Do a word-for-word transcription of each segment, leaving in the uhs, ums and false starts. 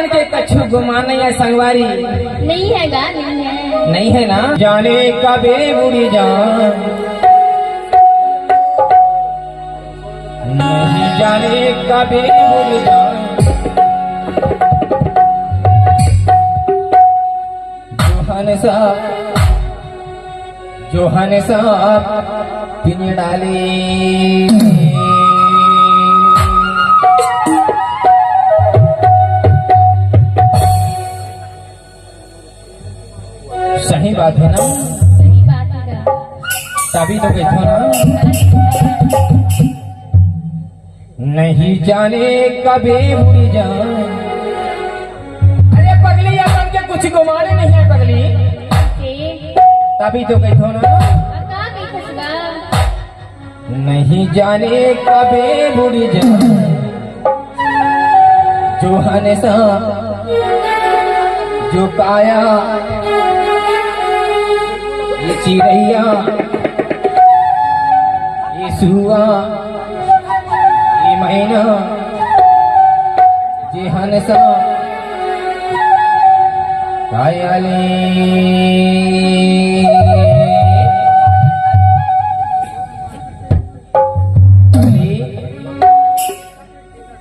के कछु गुमान नइ हे संगवारी। नइ हे गा, नइ हे। नइ हे ना? जाने कबे बुड़ी जान, नइ जाने कबे बुड़ी जान। जोहन सा, जोहन सा पिन डाले। सही बात हे ना? सही बात हे गा। तभी तो कहिथों ना। नइ जाने कबे बुड़ी जान। अरे पगली, अपन के कुछ गुमाने नइ हे पगली। तभी तो कहिथों ना। नइ जाने कबे बुड़ी जान। जोहन सा, जो काया, ये चिरैया, ये सुआ, ये मैना, जेहन सा कायाली।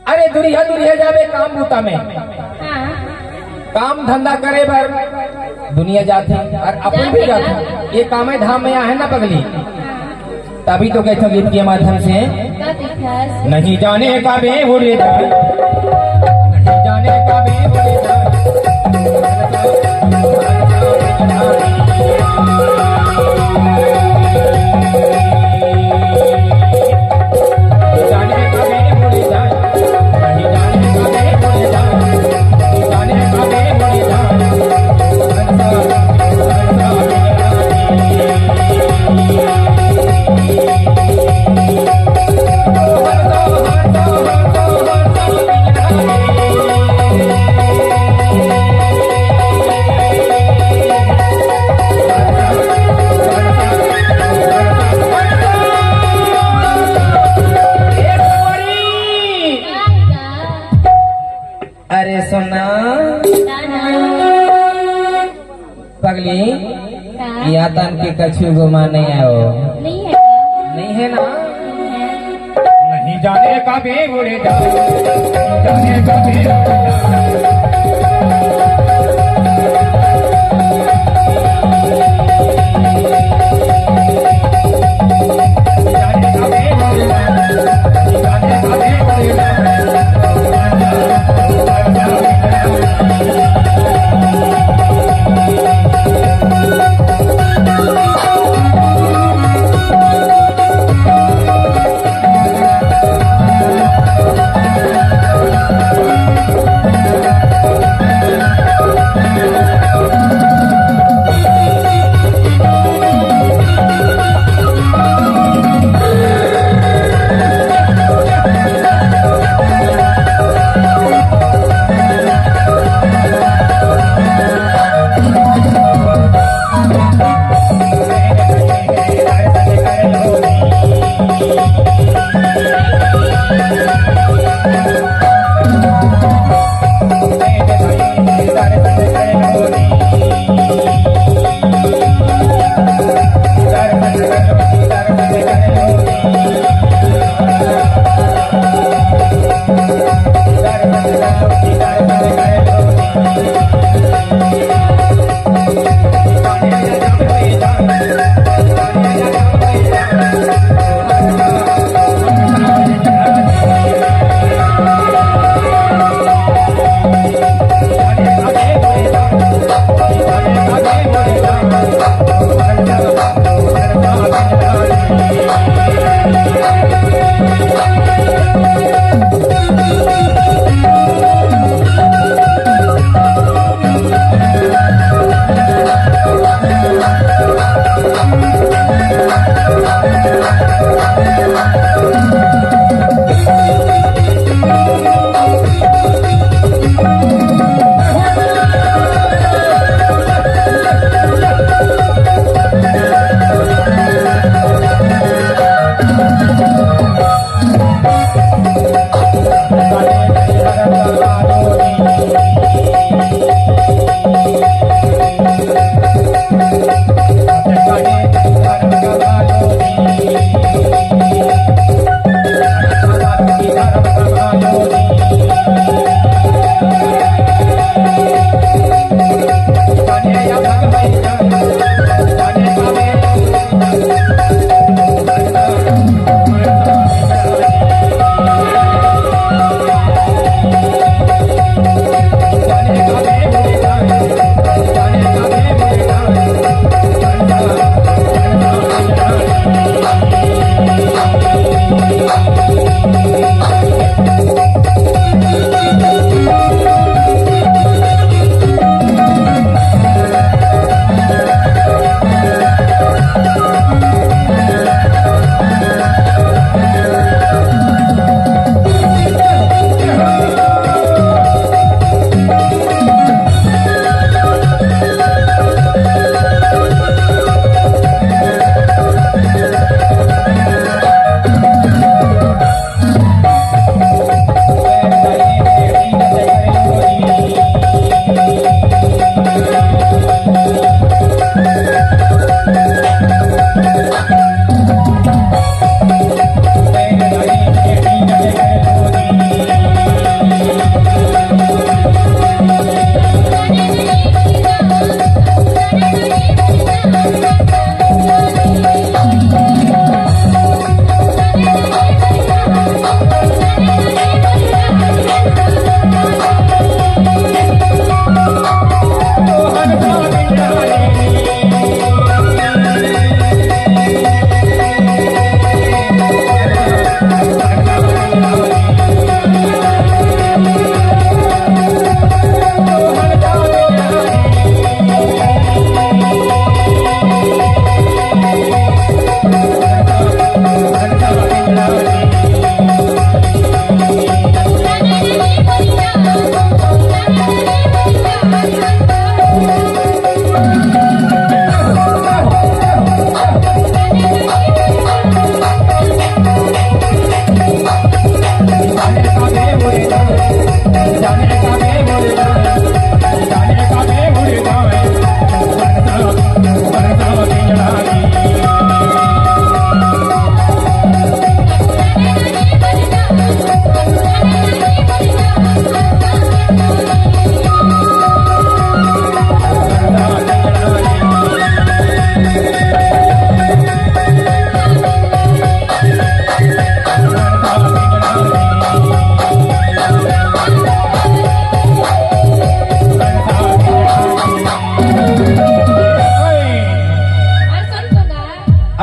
अरे दुरिहा दुरिहा जाबे काम बूता में, हाँ। काम धंधा करे बर दुनिया जाथे अउ अपन भी जाथे। ये कामे धाम में आहे ना पगली, तभी तो कहिथों गीत के माध्यम से। नइ जाने कबे बुड़ी जान, नइ जाने कबे बुड़ी जान। अरे सुन ना। का ना? पगली, का? या तन के कछु गुमान नइ आयो। नइ हे का? नइ हे ना? नइ हे। नइ जाने कबे बुड़ी जान, जाने कबे बुड़ी जान।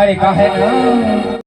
अरे काहे ना